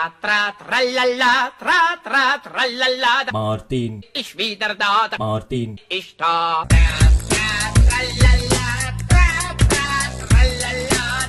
Tra, tra, tralala, tra, tra, tralala. Martin, Ich wieder da, Martin. ich da. Tra, tra, tralala, tra, tra, tralala.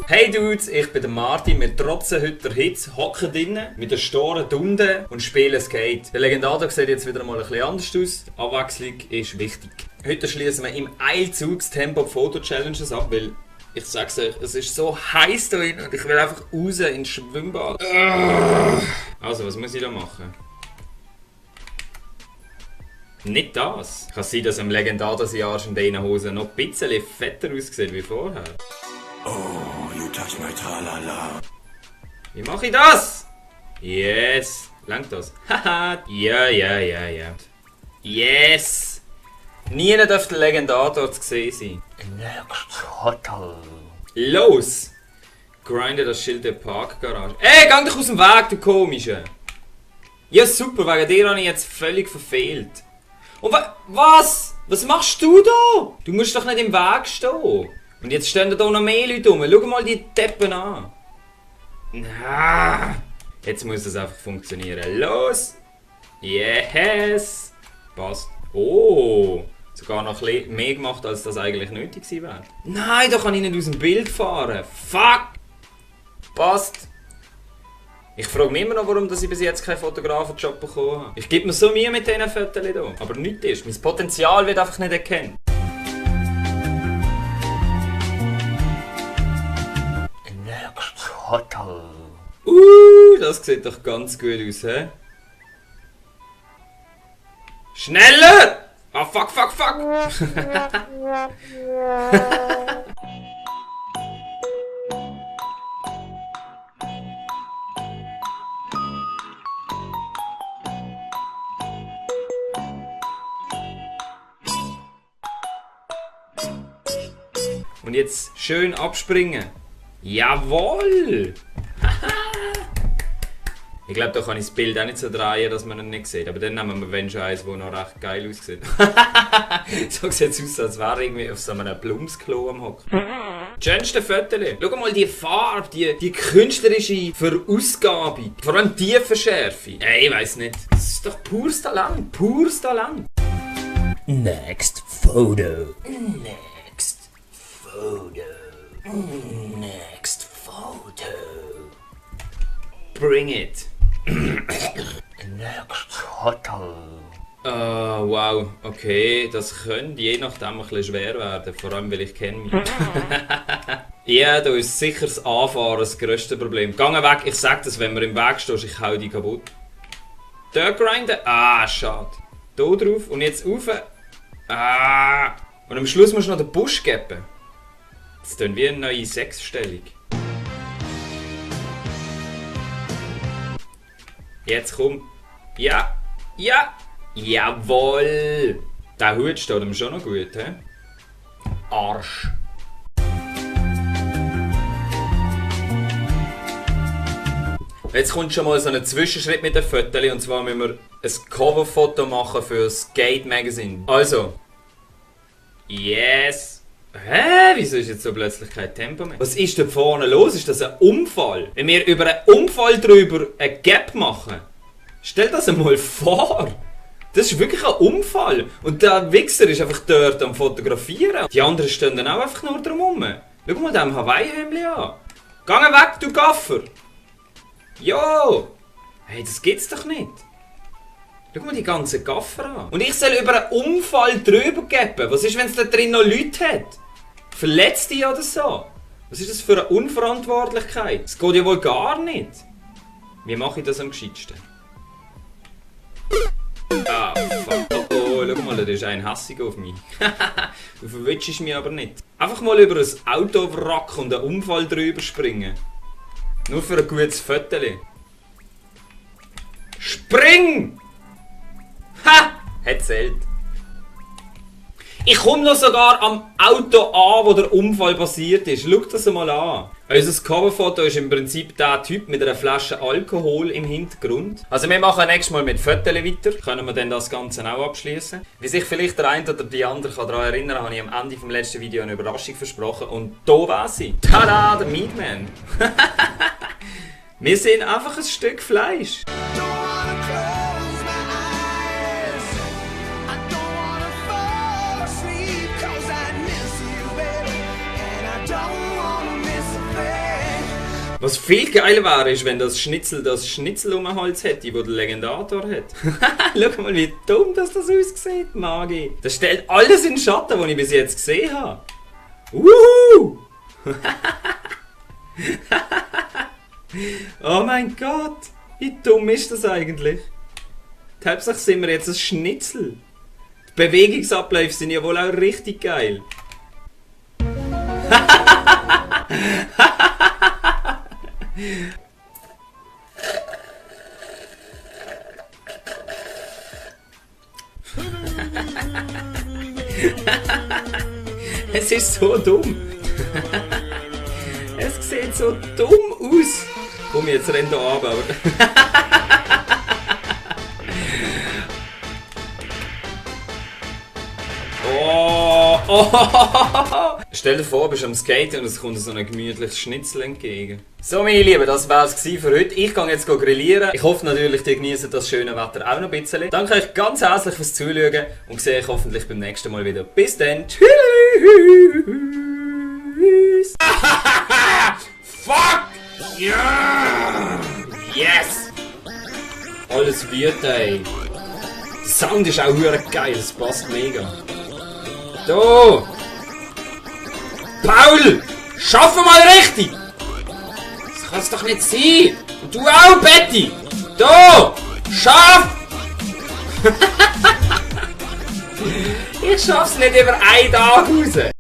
Hey Dudes, ich bin der Martin, wir trotzen heute der Hitze, hocken drinnen mit der Storen Dunde und spielen Skate. Der Legendator sieht jetzt wieder mal ein bisschen anders aus, die Abwechslung ist wichtig. Heute schließen wir im Eilzug das Tempo Foto Challenges ab, weil ich sag's euch, es ist so heiß da drin und ich will einfach raus ins Schwimmbad. Also, was muss ich da machen? Nicht das. Kann es sein, dass am Legendator sein Arsch in diesen Hosen noch ein bisschen fetter aussieht wie vorher? Oh, you touch my tralala. Wie mache ich das? Yes. Langt das? Haha. Ja. Yes. Niemand dürfte der Legendator zu sehen sein. Next Hotel. Los! Grinde das Schild der Parkgarage. Ey, gang dich aus dem Weg, du Komische! Ja super, wegen dir habe ich jetzt völlig verfehlt. Und was? Was machst du da? Du musst doch nicht im Weg stehen. Und jetzt stehen da noch mehr Leute rum. Schau mal die Deppen an. Jetzt muss das einfach funktionieren. Los! Yes! Passt. Oh! Sogar noch ein bisschen mehr gemacht, als das eigentlich nötig gewesen wäre. Nein, da kann ich nicht aus dem Bild fahren. Fuck! Passt. Ich frage mich immer noch, warum ich bis jetzt keinen Fotografenjob bekommen habe. Ich gebe mir so Mühe mit diesen Fotos hier. Aber nichts ist. Mein Potenzial wird einfach nicht erkannt. Next Hotel. Das sieht doch ganz gut aus, hä? Schneller! Ah, fuck! Und jetzt schön abspringen. Jawohl! Ich glaube, da kann ich das Bild auch nicht so drehen, dass man ihn nicht sieht. Aber dann nehmen wir wenn schon eins, das noch recht geil aussieht. So sieht es aus, als wäre irgendwie auf so einem Plumpsklo am Hocken. Schönste Fotos. Schau mal die Farbe, die künstlerische Verausgabung. Vor allem die Tiefenschärfe. Ich weiss nicht. Das ist doch pures Talent. Pures Talent. Next photo. Next photo. Next photo. Bring it. Next Hotel. Wow, okay, das könnte je nachdem ein bisschen schwer werden, vor allem weil ich kenne mich. Ja, da ist sicher das Anfahren das grösste Problem. Geh weg, ich sag das, wenn mir im Weg stehst, ich hau dich kaputt. Da grinden, schade. Da drauf und jetzt rauf. Und am Schluss musst du noch den Busch geben. Das klingt wie eine neue Sechsstellung. Jetzt komm. Ja. Jawohl. Der Hut steht ihm schon noch gut, hä? Arsch. Jetzt kommt schon mal so ein Zwischenschritt mit den Fotos. Und zwar müssen wir ein Coverfoto machen für das Skate Magazine. Also. Yes. Hä? Wieso ist jetzt so plötzlich kein Tempo mehr? Was ist da vorne los? Ist das ein Unfall? Wenn wir über einen Unfall drüber ein Gap machen, stell das einmal vor! Das ist wirklich ein Unfall! Und der Wichser ist einfach dort am Fotografieren. Die anderen stehen dann auch einfach nur drum herum. Schau mal dem Hawaii-Hemdli an. Geh weg, du Gaffer! Jo! Hey, das gibt's doch nicht! Schau mal die ganzen Gaffer an. Und ich soll über einen Unfall drüber geben. Was ist, wenn es da drin noch Leute hat? Verletzt die oder so? Was ist das für eine Unverantwortlichkeit? Das geht ja wohl gar nicht. Wie mache ich das am gescheitsten? Fuck. Oh, schau mal, da ist ein Hassiger auf mich. Du verwitschst mich aber nicht. Einfach mal über ein Autowrack und einen Unfall drüber springen. Nur für ein gutes Foto. Spring! Ha! Hat zählt. Ich komme noch sogar am Auto an, wo der Unfall passiert ist. Schau das mal an. Unser Coverfoto ist im Prinzip der Typ mit einer Flasche Alkohol im Hintergrund. Also wir machen nächstes Mal mit Fotos weiter. Können wir dann das Ganze auch abschließen. Wie sich vielleicht der eine oder die andere daran erinnern kann, habe ich am Ende vom letzten Video eine Überraschung versprochen. Und da war sie. Tada, der Meatman. Wir sind einfach ein Stück Fleisch. Was viel geiler wäre, ist, wenn das Schnitzel um den Hals hätte, wo der Legendator hat. Schau mal, wie dumm das aussieht, Magi. Das stellt alles in den Schatten, was ich bis jetzt gesehen habe. Oh mein Gott, wie dumm ist das eigentlich? Hauptsache sind wir jetzt ein Schnitzel. Die Bewegungsabläufe sind ja wohl auch richtig geil. Es ist so dumm. Es sieht so dumm aus. Komm, jetzt renn da runter, aber... Oh. Stell dir vor, du bist am Skaten und es kommt so ein gemütliches Schnitzel entgegen. So, meine Lieben, das war es für heute. Ich gehe jetzt grillieren. Ich hoffe natürlich, ihr genießt das schöne Wetter auch noch ein bisschen. Danke euch ganz herzlich fürs Zuschauen und sehe euch hoffentlich beim nächsten Mal wieder. Bis dann. Tschüss. Fuck! Ja! Yes! Alles wird, ey. Der Sound ist auch verdammt geil, das passt mega. Da! Paul! Schaffe mal richtig! Das kann's doch nicht sein! Und du auch, Betty! Da! Schaff! Ich schaff's nicht über einen Tag raus!